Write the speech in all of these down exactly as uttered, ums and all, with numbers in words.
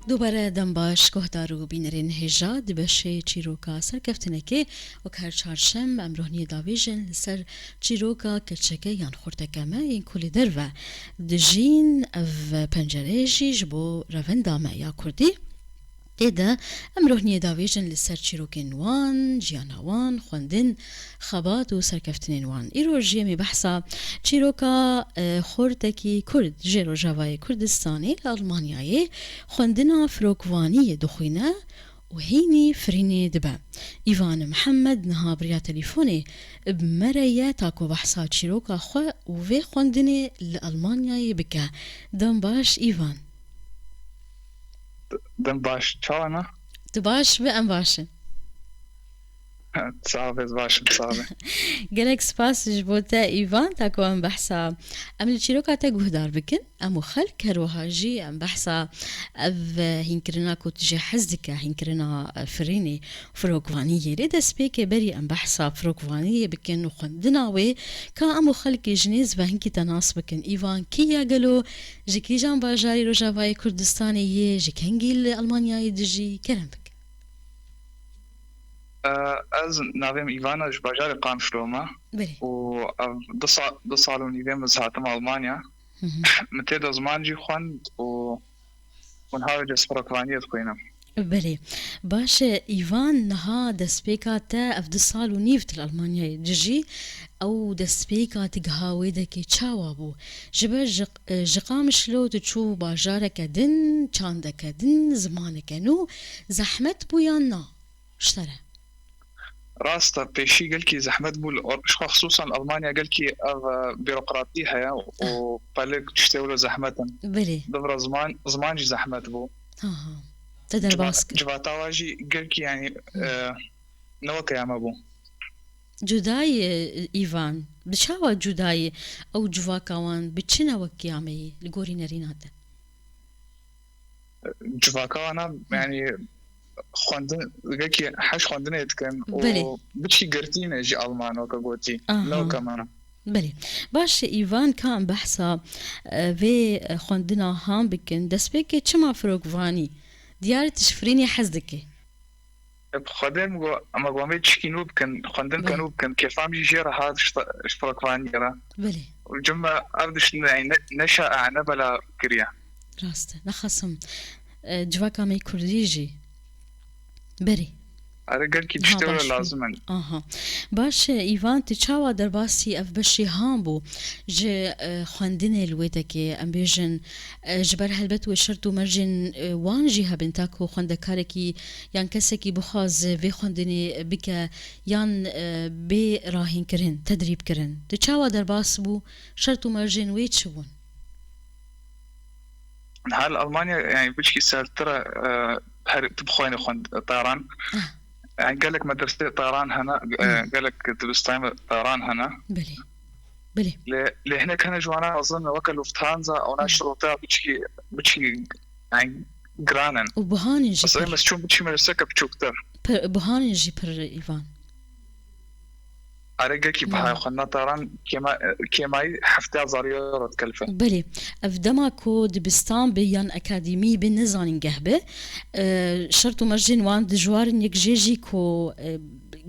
Dubare dem baş, guhdar û bînerên hêja. Di beşê çîroka serkeftinekê, wek her çarşem, em rohniyê davêjin li ser çîroka keçeke yan xurteke me yên ku li derve dijîn. Ev pencereyê jî ji bo revenda me ya kurdî. Tê de em rohniyê davêjin li ser çîrokên wan, jiyana wan, xwendin, xebat û serkeftinên wan. Îro jî em ê behsa çîroka, e, xortekî kurd jê Rojavayê Kurdistanê li Almanyayê xwendina firokvaniyê dixwîne û hînî firînê dibe. Îvan Mihemed niha bi riya telîfonê bi me re ye ta ku behsa çîroka xwe û vê xwendinê li Almanyayê bike. Dem baş Îvan. Dem baş, çawa ne? Tu baş be, em baş in. Sağ ol, ez baş im, sağ ol. Gelek spas ji bo te, Îvan, ta ku em behsa, em li çîroka te guhdar bikin. Em û xelk, her wiha jî em behsa ev, e, hînkirina ku tu jê hez dike, hînkirina, e, firînê, firokvaniyê. Lê destpêkê berî em behsa firokvaniyê bikin û xwendina wê, ka em û xelkê ji nêz ve hinkî te nas bikin. Îvan kî ye gelo? Ji kîjan bajarî Rojavayê Kurdistanê yê? Ji kengî li Almanyayê dijî? Kerem bike. E, ez navê min Îvan e, ji bajarê Qamşlo me. Belê. Û ev du sa-, du sal û nîvê min ez hatim Almanya. Hı hı. Min tê de ziman jî xwend û, û niha wê destpêkvaniyê dixwînim. Belê. Baş e, Îvan, niha destpêka te ev du sal û nîv tu li Almanyayê dijî. Ew destpêka tu giha wê dekê çawa bû? Ji ber ji, ji Qamişlo tu çû bajareke din, çandeke din, zimaneke nû, zehmet bû yan na? Ji te re. Rast e, pêşî gelkî zehmet bû li Or-, ji xwe xisûsan Almanya gelkî ev, e, bîrokratî heye û Ah. pelik tiştê wilo zehmet in. Belê. Di vir ziman, ziman jî zehmet bû. Ha, ha. Te Civa-, derbas kir. Civata wa jî gelkî, yanî, Hı. e, ne weke ya me bû. Cudayî, e, Îvan, bi çawa cudayî ew civaka wan, bi çi ne wek ya me yî li gorî nerîna te? Civaka wana, Hı. yanî, xwendin, wekî heş xwendinê dikin û Belê. biçî girtî ne ji Alman, weke gotî. Aha. Ne weke me. Belê. Baş e, Îvan, ka em behsa, e, vê, e, xwendina han bikin. Destpêkê çima firokvanî? Diyar tu ji firînê hez dikî. Bi Xwedê min got, em got, em ê tişkî nû bikin, xwendinke Belê. nû bikin, kêfa min jî jê re hat ji te-, ji firokvaniyê re. Belê. Û ji me ev tişt ne, ne, ne şae, ne bela kiriye. Rast e, nexasim. E, civaka me yê kurdî jî. Berî. Erê, gelkî Niha tiştê wilo baş bû. lazim in. Aha. Baş e, Îvan, tu çawa derbasî ev beşê han bû ji, e, xwendinê li wê dekê, em bêjin, e, ji ber helbet wê şert û mercên, e, wan jî hebin, ta ku xwendekarekî yan kesekî bixwaze vê xwendinê bike yan, e, bê rahînkirin, tedrîbkirin. Tu çawa derbas bû? Şert û mercên wê çi bûn? Niha li Almanya, yani, biçkî sertir e, e, her tu bixwînî xwend-, taran. Ah. Yani, gelek medresê taran hene, e, Hmm. gelek dibistanê taran hene. Belê. Belê. Lê, lê hinek hene ji wana mezin, weke Lufthansa, ona Hmm. şirota biçkî, biçkî, yani, giran in. Û bihanên jî Mesela pir. Mesela çûn biçî medreseke biçûktir. Pir, bihanên jî pir, Îvan. Erê, gelkî Hmm. bihaya xwendina taran kêma-, kêmayî heftê hezar euro dikelife. Belê. Ev dema ku dibistan be yan akademî be, ne zanîngeh be, e, şert û mercên wan dijwar in, yek jê jî ku, e,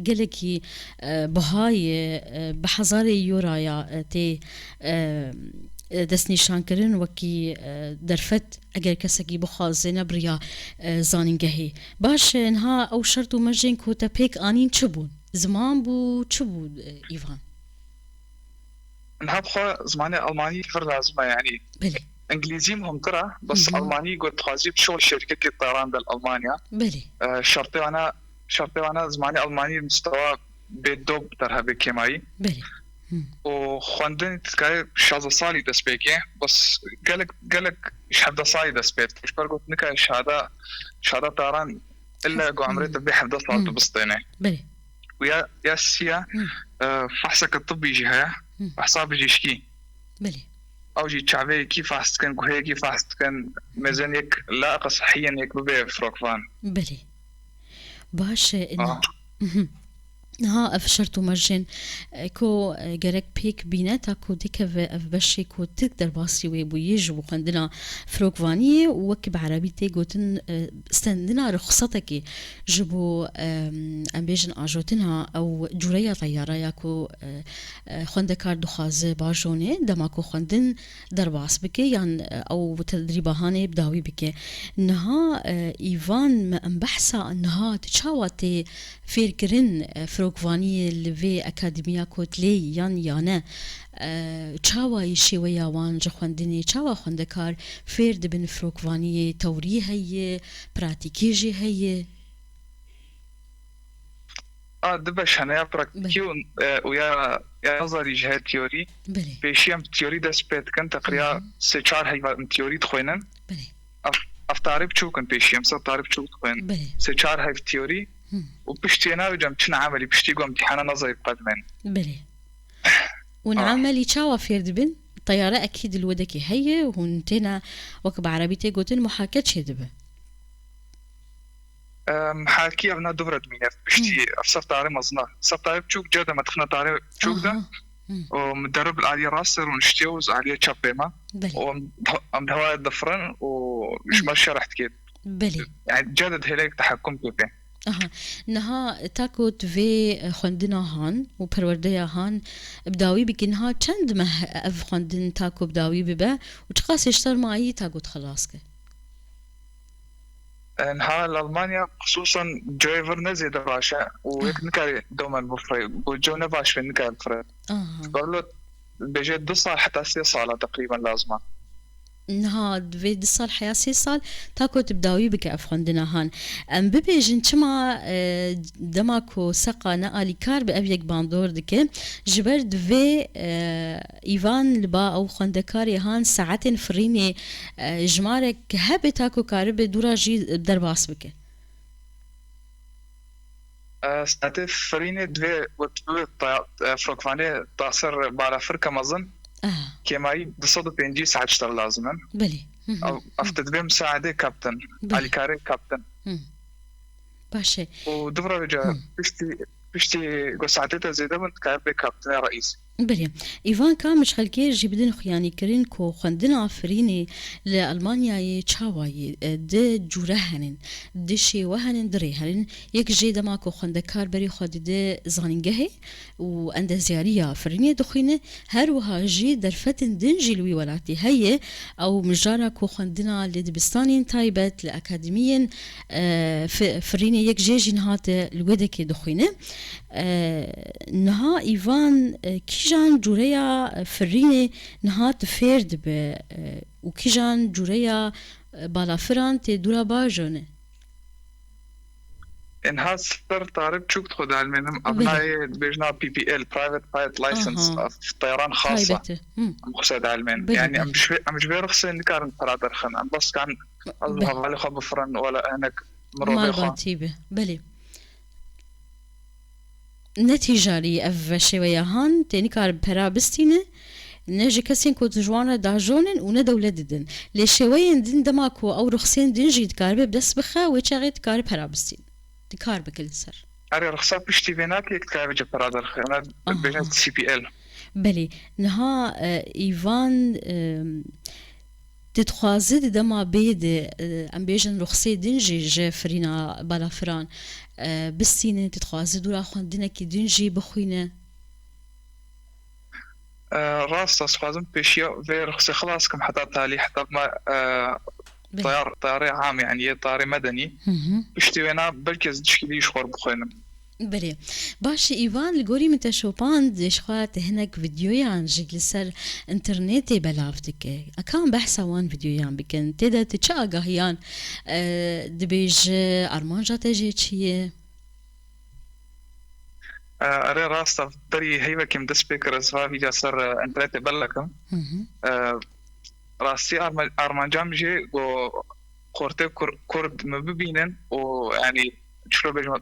gelekî, e, bihayê, e, bi hezarê euroya, e, tê, e, e, destnîşankirin wekî, e, derfet, eger kesekî bixwaze ne bi riya, e, zanîngehê. Baş e, niha ew şert û mercên ku te pêk anîn çi bûn? Ziman bû, çi bû, e, Îvan? Niha bi xwe zimanê Almanî pir lazim e, yanî Belê. Îngilîzî muhimtir e, bes Hı hı. Almanî got dixwazî bişo şirketê taran de li Almanya. Belê. E, şertê wana, şertê wana zimanê Almanî mustewa B dob derhevê kêmayî. Belê. Hı. Û xwendin dikarê şazdeh salî dest pê ke, bes gelek, gelek ji hevdeh salî dest pê dike. Ji ber got nikare şada, şada taran illa Hevdeh, ku emrê hı. te bê hevdeh sal Hı. tu bistêne. Belê. Û ya, ya siya, Hı. e, fehseke tibbî jî heye, Hı. fehsa bijîşkî. Belê. Ew jî çavê yekî fehs dikin, guhê yekî fehs dikin, mêzên yek laiqa sihiyên yek bibe firokvan. Belê. Baş e, ina. Ah. Mhm. Niha ev şert û mercên, e, ku, e, gerek pêk bîne, ta ku dikeve ev beşê ku tu derbasî wê bûyî ji bo xwendina firokvaniyê û wek bi erebî tê gotin, e, stendina ruxsetekê ji bo, e, em bêjin ajotina ew cûreya teyara ya ku, e, e, xwendekar dixwaze bajonê, dema ku xwendin derbas bike yan, e, ew tedrîba hanê bi dawî bike. Niha, e, Îvan, me em behsa niha tu çawa tê fêrkirin, e, firokvaniyê li vê akademiya kotleyî yan yane, e, çawa yî şêweya wan ji xwendinê, çawa xwendekar fêr dibin firokvaniyê, tewrî heye, pratîkê jî heye? A, du beş hene, ya pratîkî Belê. û, e, û ya, ya nazarî jî heye, teorî. Belê. Pêşî em teorî dest pê dikin, teqriya Hı hı. sê çar heyva em teorî dixwînin. Belê. Ev, ev tarî biçûk in pêşî, em ser tarî biçûk dixwînin. Belê. Sê çar heyv teorî Hı. û piştî navê cem çin emelî, piştî ku em tîhana nazarî biqedimên. Belê. Û Ah. niha emelî çawa fêr dibin? Teyare ekîd li wedekê heye, hûn têne, wek bi erebî tê gotin, muhake çêdibe. Em, hakî ev na dubra dimîne. Piştî Hı. ev ser tarê mezin e. Ser tarê biçûk, cede me dixine tarê biçûk de. Aha. Hı. Û muderrib li aliyê rast e, rûniştiye û ji aliyê çepê me. Belê. Û em, em di hewayê difirin û ji Hı. me şerh dike. Belê. Yani cede di hêlek tehekum dike. Aha. Niha ta ku tu vê, e, xwendina han û perwerdeya han bi dawî bikî, niha çend meh ev xwendin ta ku bi dawî bibe û çiqas hêşter mayî ta ku dixelas ke? Niha li Almanya xisûsan coyê vir ne zêde baş e û yek Ah. nikare domen bifire. Ku co ne baş be nikare bifire. Aha. Berlo bêje du sal heta sê sala teqrîben lazim e. Niha divê du sal heya sê sal ta ku tu bi dawî bike ev xwendina han. Em bibêjin çima, e, dema ku seqa ne alîkar be ev yek bandor dike, ji ber divê, e, Îvan li ba ew xwendekarê han saetên firînê, e, jimarek hebe ta ku karibe dûra jî derbas bike. E, saetê firînê divê wek tu ta-, e, firokvanê ta ser balafir ke mezin, Aha. kêmayî du sed û pêncî saet ji te re lazim in. Belê. Hı hı. Ev, ev te divê misaedê kaptin, Belê. alîkarê kaptin. Hı. Baş e. Û dubra vêca Hı. piştî, piştî ku saetê te zêde bin, dikare bê kaptinê reîs. Belê. Îvan, ka em ji xelkê jî bidin xuyanîkirin ku xwendina firînê li Almanyayê çawa ye, e, du cûre henin, du şêwe henin, du rê henin. Yek jê dema ku xwendekar berê xwe dide zanîngehê û endezyariya firînê dixwîne, her wiha jî derfetên din jî li wî welatî heye. Ew mijara ku xwendina li dibistanên taybet, li akademiyên, e, fi-, firînê yek jê jî niha te li wê dekê dixwîne. E, niha Îvan, e, kîjan cûreya firînê niha tu fêr dibe, e, û kîjan cûreya, e, balafiran tê dûra bajo ne? Enha ser tarî biçûk dixwe dihelmênim. Ev Belê. nayê dibêjin a P P L, Private Pilot License, Aha. ev teyaran xas e. Taybet e. Hı. Em xwe dihelmênin. Belê, Yani em belê. ji vê, em ji vê rixsê nikarin pera derxin. Em bes kan ez Be- hevalê xwe bifirin wala hinek mirovê xwe. Malbatî be. Belê. Ne tîjarî ev şêweya han, tê nikare pera bistîne, ne ji kesên ku tu ji wan re dajonin û ne dewlet didin. Lê şêweyên din dema ku ew ruxsên din jî dikaribe bi dest bixe, wê çaxê dikare pera bistîne. Dikar bike li ser. Erê, ruxsa piştî vê nake, yek dikare bice pera derxe. Ona Aha. bêjin C P L. Belê. Niha, e, Îvan, e, Tu dixwaze di dema bê de, e, em bêjin ruxsê din jî ji firîna balafiran, e, bistîne, tu dixwaze dûra xwendinekî din jî bixwîne? E, rast e, ez dixwazim pêşiya vê ruxsê xilas kim heta talî, heta me, e, Belê. tayar, tayarê am, yani yê tayarê medenî. Hı hı. Piştî wêna belkî ez tişkî dî ji xwe re bixwînim. Belê. Baş e, Îvan, li gorî min te şopand, ji xwe te hinek vîdyoyan jî li ser înternetê belav dike. Eka em behsa wan vîdyoyan bikin. Tê de tu çi agahiyan, e, dibêje, armanca te jê çi ye? E, erê, rast e, berî heyvekê min dest pê kir, ez va vîdya ser, e, înternetê belav kim. Hı hı. E, rastî arma-, armanca min jê ku xortê kur-, kurd min bibînin û, yani, çilo bêjim,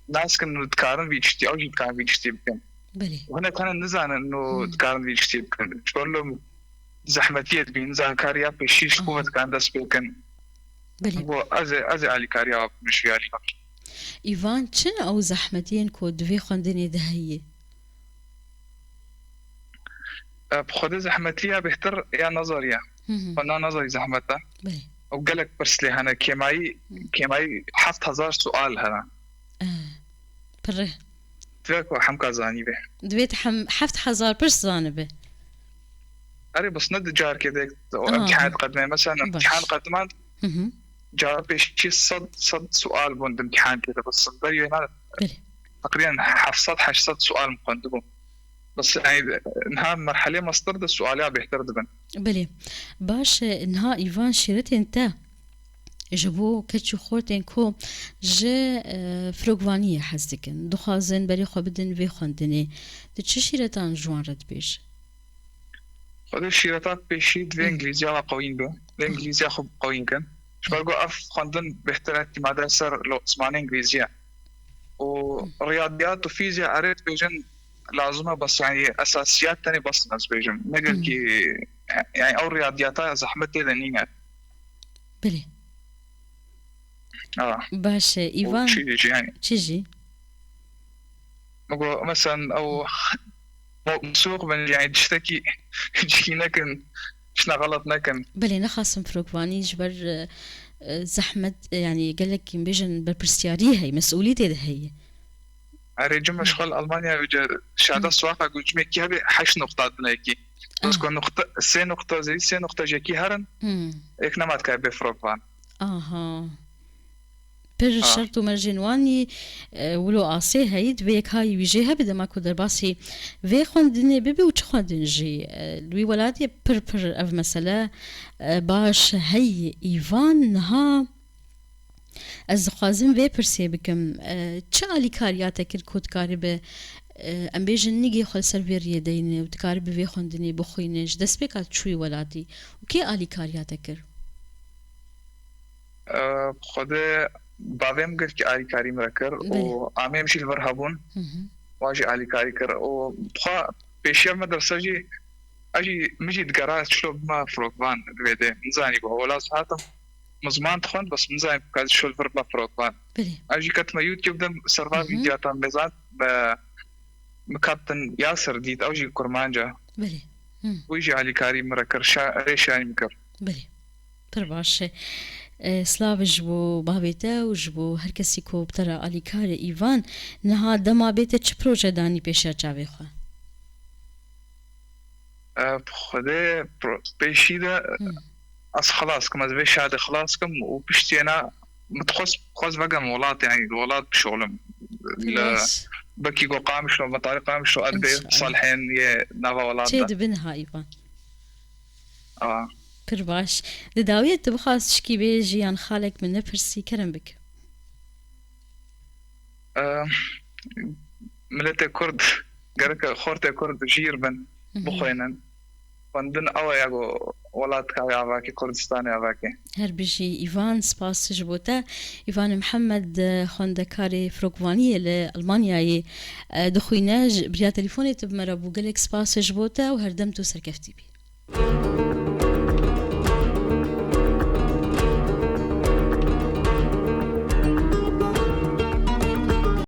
nas kin û dikarin vî tiştî, ew jî dikarin vî tiştî bikin. Belê. Û hinek hene nizanin û Hmm. dikarin vî tiştî bikin. Çilo zehmetiyê dibînin, nizanin kariya pêşî ji ku Hmm. ve dikarin dest pê bikin. Belê. Bo ez ê, ez ê alîkariya min ji vî alî bibim. Îvan, çi ne ew zehmetiyên ku di vê xwendinê de heye? E, bi xwedê zehmetiya bêhtir ya nazariya. Hı hı. Xwendina nazarî zehmet e. Belê. Û gelek pirs lê hene. Kêmayî, Hı. kêmayî heft hezar sual hene. E, pir e. Divê ku hemka zanîbe. Divê tu hem heft hezar pirs zanibe. Erê, bes ne di carkê de o Aha. imtihan qedimê. Mesela Baş. imtihan qediman Hı hı. cara pêşî sed, sed sual bûn di imtihankê de, bes berî wê ne Belê. teqrîben heft sed heşt sed sual min xwendibû. Bes, yani, niha merhelê master de sualiya bêhtir dibin. Belê. Baş e, niha Îvan, şîretên te ji bo keç û xortên ku ji, e, firokvaniyê hez dikin, dixwazin berê xwe bidin vê xwendinê, tu çi şîretan ji wan re dibêjî? Xwedê şîreta pêşî divê Hı. îngilîziya we qewîn be. Vê Hı. îngilîziya xwe qewîn kin. Ji ber ku ev xwendin bêhtir e îtîmade ser lo-, zimanê îngilîzî ye. Û Hı. riyadiyat û fîzya erê dibêjin lazim e, bes, yani, esasiyat tenê bes in, ez bêjim. Ne Hı. gelkî, yani, ew riyadiyata zehmet tê de nîne. Belê. Ah. Baş e, Û Îvan. çi jî, yani. Çi jî? Min got, mesela, ew mo-, mesûq bin, yani, tiştekî çikî nekin, tiştna xelet nekin. Belê, nexasim firokvanî ji ber, e, e, zehmet, e, yani, gelek, em bêjin, berpirsiyarî heye, mesûlî tê de heye. Erê, cuma Hı. ji xwe li Almanya, şada Hı. suaxa got, cimekî hebe heşt nuqta dinekî. Bes Ah. ku nuqta, sê nuqta, zêdî sê nuqta jekî herin, Hı. êk nema dikare bê firokvan. Aha. Pir Ah. şert û mercên wan î, e, wilo asê heyî, divê yek hayî wî jê hebe, dema ku derbasî vê xwendinê bibe û çi xwendin jî. E, li wî welatê pir pir ev mesele, e, baş heyî. Îvan, niha ez dixwazim vê pirsê bikim, e, çi alîkariya te kir ku dikaribe, e, em bêjin nigê xwe li ser vê riyê deyne û dikaribe vê xwendinê bixwîne, ji destpêka çûyî welatî û kê alîkariya te kir? Eee, Xwedê bavê min gelkî alîkarî min re kir û Belê. amê min jî li vir hebûn, Hı hı. wan jî alîkarî kir û xwe pêşiya medrese jî, ez jî, min jî digera ez çilo bime firokvan di vê de. Min zanî ku wela ez hatim, min ziman dixwend, bes min zanî ku ez çilo li vir bime firokvan. Belê. Ez jî ketime YouTube de serva Hı hı. vîdyotan mêzan, me, min Captain Yasir dît, ew jî kurmanc e. Belê. Hı. Wî jî alîkarî min re kir, şa-, rêşanî min kir. Belê. Pir baş e. E, silav ji bo bavê te û ji bo her kesî ku bi te re alîkar e, Îvan. Niha dema bê te çi proje danî pêşiya çavê xwe? E, Xwedê pro-, pêşî de Hı. ez xilas kim, ez vê şadê xilas kim û piştî yena min dixwest, xwest vegem welat, yani li welat bişolim. Li Baş. Bekî go Qamişlo, Metarê Qamişlo, ez bê İnşallah. salihên yê nava welat Çê de. dibin ha, Îvan. Aa. Pir baş. Di dawiyê tu bixwaz tişkî bêjî yan xalek min nepirsî, kerem bike. Eee, miletê Kurd, gerek xortê Kurd jîr bin, Hı hı. bixwînin. Xwendin ew e ya ku welat kare avakê, Kurdistanê avakê. Her bijî Îvan, spas ji bo te. Îvan Mihemed, e, xwendekarê firokvaniyê li Almanyayê, e, dixwîne. Ji, bi riya telefonê tu bi me re bû. Gelek spas ji bo te û her dem tu serkeftî bî.